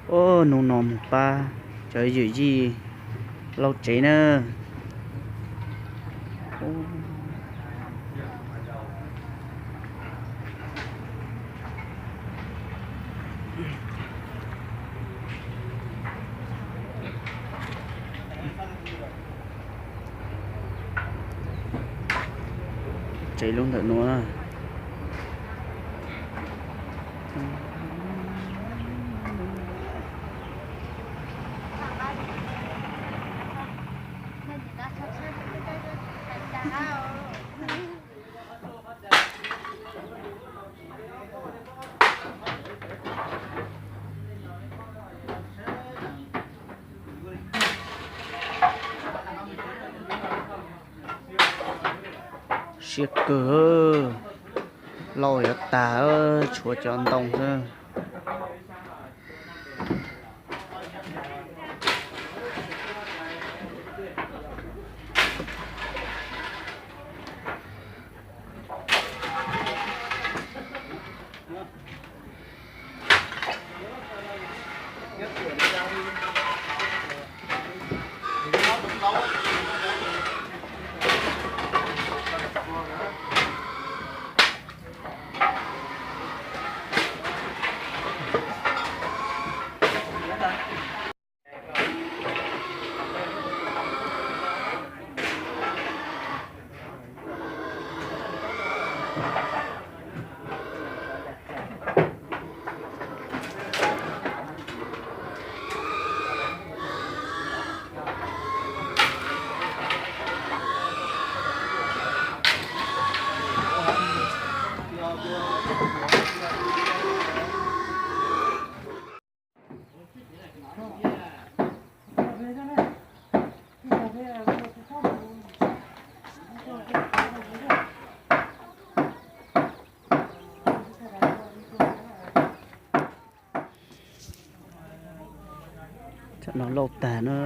Ub, hnub no mus pab cov yawm yij laug tsev na. Tsev lub ntawm nuav. Siab kawg, lauj yuav tag, tshuav cov ntoo xwb. Tam no lauj tag na.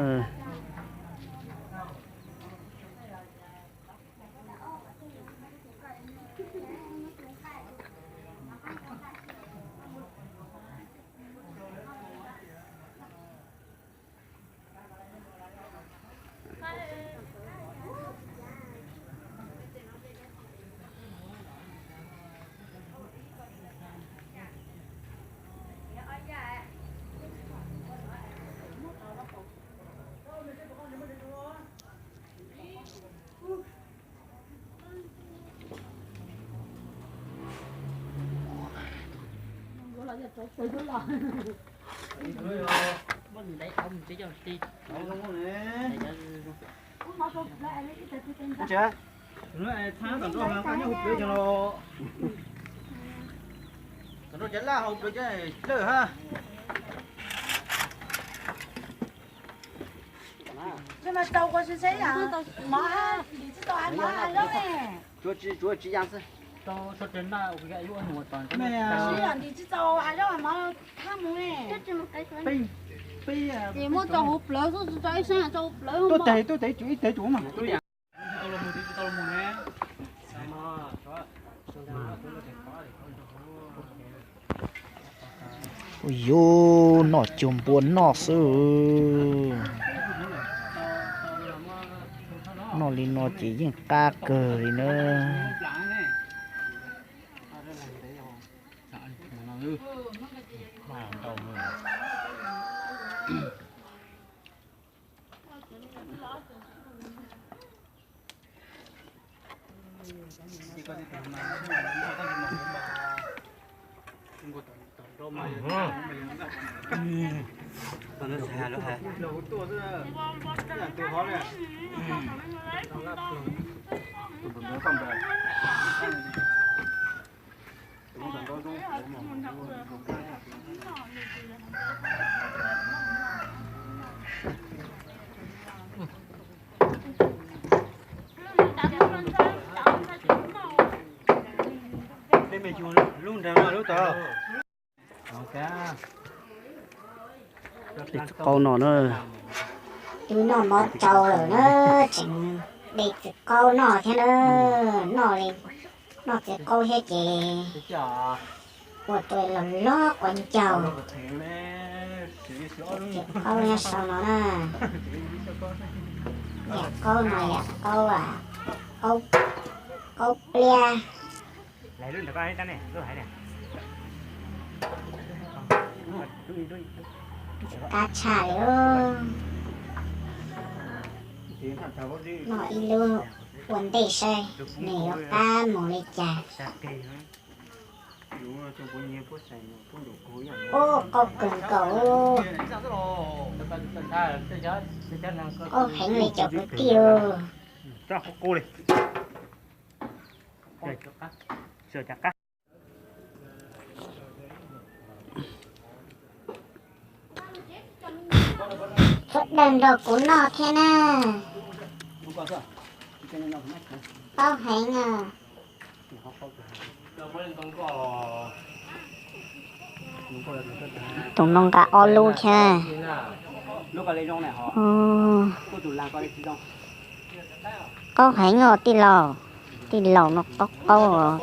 Muab rau hauv plawv xwb, tsis tso ib sab, tso hauv plawv. Tuaj tes, tuaj tes, tsum ib tes tsum mas. Ua yus noj cuag npua noj xwb. Noj li no ces yeej qab kawg li na. Dej txiv qaub no na. Twb noj mov tsau lawm na, tseem de txiv qaub noj thiab na. Noj li, noj txiv qaub thiab ces ua tus los loj quav ncaug. Qaub nyob sau no na. Yam qaub no yam qaub, qaub, qaub pliab. Qab tshaj li. Noj ib lub ua ntej saib nws yuav qab mus li cas. Ub, qaub kawg nkaus. Qaub heev li cov kwv tij. Txhob dag nrog kuv noj thiab na. Qaub heev na. Tus no nqa ob lub thiab. Qaub heev os tij laug. Tij laug no qaub qaub.